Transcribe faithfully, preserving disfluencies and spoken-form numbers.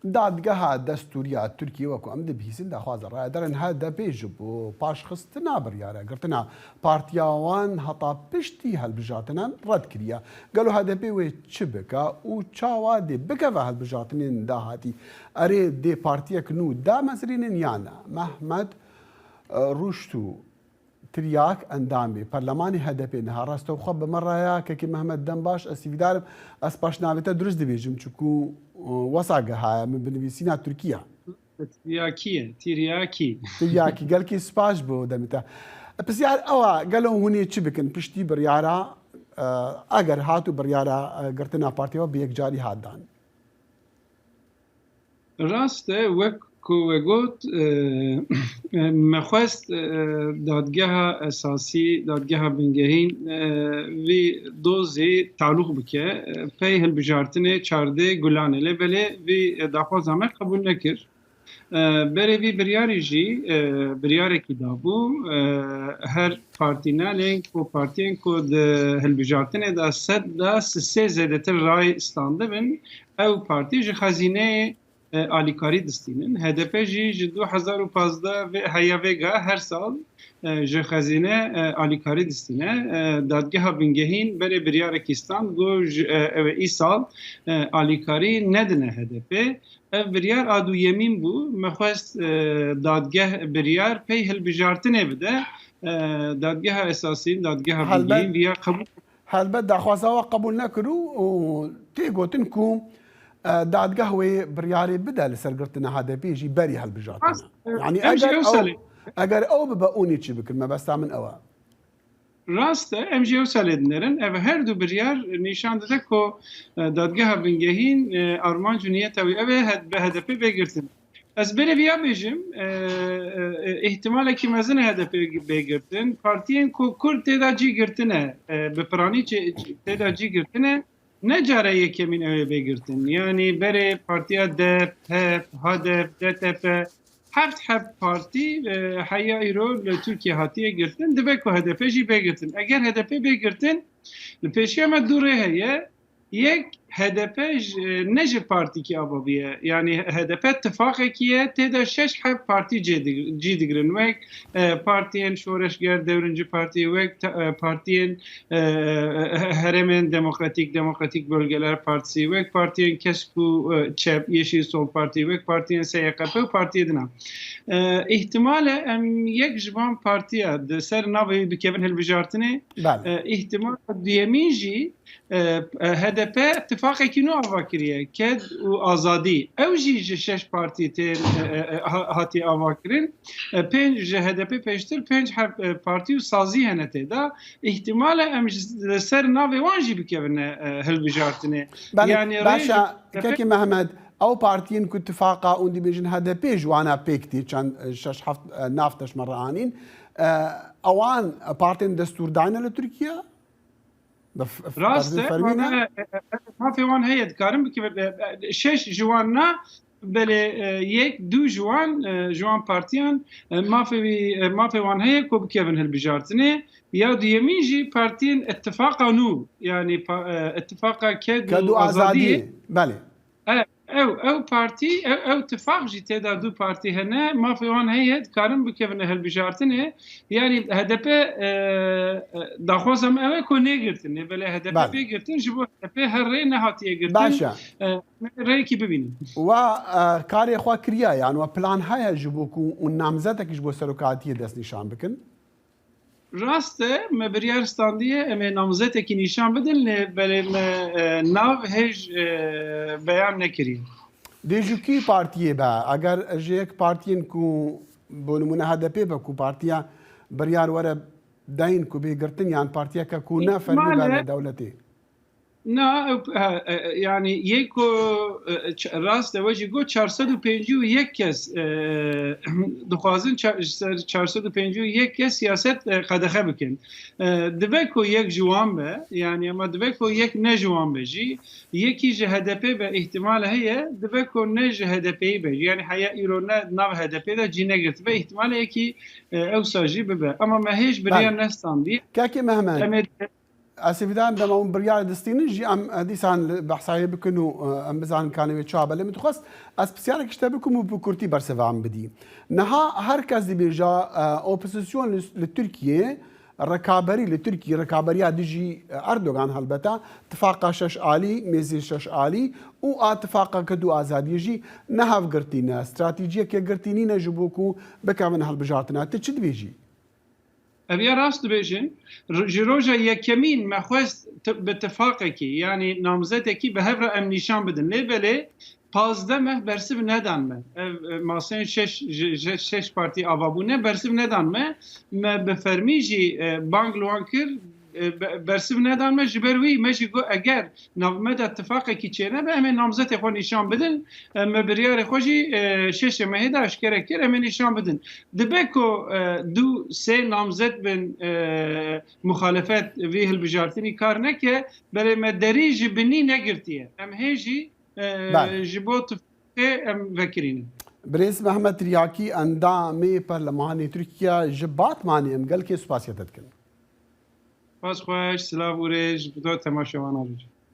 Dadgeha Destûrî ya Tirkiyê, wekû em dibihîzin, daxwaza rayedarên H D P ji bo paşxistina biryara girtina partiya wan heta piştî hilbijartinan red kiriye. Gelo H D P wê çi bike û çawa dê bikeve hilbijartinên dahatî? Erê, dê partiyek nû damezirînin yan na? Mehmet, e, Rûşt û Tiryak, endamê perlemanê H D P niha rastewxwe bi me re ye. Kekê Mehmet, dem baş, ez hîvîdar im ez paşnavê te durist dibêjim, çunku, e, wesa gihaye min bi nivîsîna Tirkî ye. Tiryakî ye, tiryakî. Tiryakî, gelkî spas bo demê te. Pisyar ew e, gelo hûn ê çi bikin piştî biryara, e, eger hat û biryara, e, girtina partiya we bi yekcarî hat dan? Rast e, wek ku we got, e, me xwest, e, dadgeha esasî, dadgeha bingehîn, e, vî dozê talûq bike, e, pey hilbijartinê çardeh Gulanê. Lê belê vî, e, daxwaza me qebûl nekir. E, berê vî biryarî jî, e, biryarekî dabû. E, her partînanên ku, partiyên ku di hilbijartinê de sed da sisê zêdetir ray standibin, ew partî ji xezîneyê, e, alîkarî distînin. H D P jî ji du hezar û pazdeh vê, heya vêga her sal, e, ji xezîne, e, alîkarî distîne. E, dadgeha bingehîn berê biryarekî stand, got ji, e, ew ê îsal, e, alîkarî nedine H D P. Ev biryar a duyemîn bû. Me xwest, e, dadgeh biryar pey hilbijartinê bide. E, dadgeha esasî, dadgeha Helbet. bingehîn viya qebûl. Helbet daxwaza we qebûl nekir û, û tê gotin ku, e, dadgeh wê biryarê bide li ser girtina H D P jî berî hilbijartinê. Rast, e, Yanî em jî eger ew ew, salê. eger ew bibe, hûn ê çi bikin? Mebesta min ew e. Rast e, em jî ew salê dinerin. Ev her du biryar nîşan dide ku, e, dadgeha bingehîn, e, armanc û niyeta wî ev e, he-, bi H D P bê girtin. Ez berê viya bêjim, e, e, e, îhtimalekî mezin e H D P bê girtin. Partiyên ku Kurd tê de cî girtine, e, bi piranî çê-, tê de cî girtine, ne cara yekemîn ew ê bê girtin. Yanî berê partiya DEP, HEP, HADEP, DTP, heft heb partî, e, heya îro li Tirkiye hatiye girtin, dibe ku H D P jî bê girtin. Eger H D P bê girtin, li pêşiya me du rê heye. Yek, H D P ji, ne ji partîkî ava bûye. Yanî H D P tifaqekî ye, tê de şeş heb partî cê dig-, cî digirin. Wek, e, partiyên Şoreşger, Dewrimci Partî, wek te-, e, partiyên, e, herêmên demokratîk, Demokratîk Bölgeler Partisi, wek partiyên Kesk û, e, Çep, Yeşil Sol Partî, wek partiyên S Y K P û partiyê din a. E, îhtimal e em yek ji van partiya di ser navê wî bikevin hilbijartinê. Belê. E, îhtimal duyemîn jî, e, e, H D P tifaqekî nû ava kiriye, Ked û Azadî. Ew jî ji şeş partî tên, e, e, e, ha-, hatiye ava kirin. E, pênc ji H D P pêştir, pênc heb, e, partî û sazî hene tê de. Îhtimal e em ji, li ser navê wan jî bikevine, e, hilbijartinê. Belê, Yanî rê baş e, ji H D P kekî Mehmet, ew partiyên ku tifaqa hûn dibêjin H D P ji wana pêk tê, çend, e, şeş heft, e, nav te ji me re anîn. E, ewan partiyên destûrdanî ne li Tirkiye? Bi f-, f-, Rast e, fermî ne? Mafê, e, e, e, mafê wan heye, dikarin bikevin, e, e, şeş ji wan na, belê, e, yek, du ji wan, e, ji wan partiyan, e, mafê wî, e, mafê wan heye ku bikevin hilbijartinê. Ya duyemîn jî partiyên îtifaqa nû, yanî pa-, e, îtifaqa Ked Ked û û Azadiyê. Azadiyê, belê. E, ew, ew partî, ew, ew tifaq jî tê de du partî hene, mafê wan heye, dikarin bikevine hilbijartinê. Yanî H D P, e, e, daxwaza me ew e ku nêgirtin, lê belê H D P Belê. bê girtin, ji bo H D P her rê nehatiye girtin. Baş e. E, rêyekî bibînin. Wa, e, karê xwe kiriye, yan wa plan heye ji bo ku û namzetekî ji bo serokatiyê destnîşan bikin? Rast e, me biryar standiye, em ê namzetekî nîşan bidin, lê belê me, e, nav hêj, e, beyan nekiriye. Dê ji kî partiyê be? Eger ji yek partiyên ku, bo nimûne H D P be, ku partiya biryar were deyn ku bê girtin, yan partiyeke ku ne fermî be Îhtimal e. li dewletê? Na, ew, e, e, e, yanî yê ku, e, e, ç-, rast e, we jî got çar sed û pêncî û yek kes, e, dixwazin ça-, ser çar sed û pêncî û yek kes siyaset, e, qedexe bikin. E, dibe ku yek ji wan be, yanî, ama dibe ku yek ne ji wan be jî, yekî ji H D P be, îhtimal heye, dibe ku ne ji H D P'yî be. Yanî heya îro ne nav H D P de cî negirtibe, îhtimal e yekî, e, ewsa jî bibe. Ama me hêj biryar Belê. nestandiye. Kekê Mehmet. Em ê Ez hêvîdar im dema hûn biryarê distînin jî em, e, dîsan li behsa wê bikin û, e, em bizanin kanê wê çawa be. Lê min dixwest ez pisyarek ji te bikim û bi kurtî bersiva em bidî. Niha her kes dibêje, e, opozisyon li, li Tirkiyê, rekaberî li Tirkiyê, rekaberiya dijî, e, Erdogan helbete, tifaqa şeş alî, mêzê şeş alî û a tifaqeke du azadiyê jî ne hevgirtî ne, stratejiyeke girtî nîne ji bo ku bikevin hilbijartina. Tu çi dibêjî? Ev ya rast dibêjin. R-, ji roja yekemîn me xwest ti-, bi tifaqekî, yanî namzetekî bi hev re em nîşan bidin. Lê belê pazdeh meh bersiv nedan me. Ev, e, maseyên şeş, ji, ji şeş partî ava bûne, bersiv nedan me. Me bi fermî jî, e, bang li wan kir, e, be-, bersiv nedan me. Ji ber wî me jî got, eger nav me de tifaqekî çênebe, em ê namzetê xwe nîşan bidin. E, me biryarê xwe jî, e, şeşê mehê de eşkere kir, em ê nîşan bidin. Dibe ku, e, du sê namzet bin, e, muxalefet vî hilbijartinî kar neke, belê me derî ji binî negirtiye. Em hê jî, e, Belê. ji bo tifaqê em vekirînin. Birêz Mehmet Tiryakî, endamê Perlemanê Tirkiye ji Batmanê, em gelkê spasiya te dikin. Spas xweş, silav û rêz ji bo temaşevanan jî.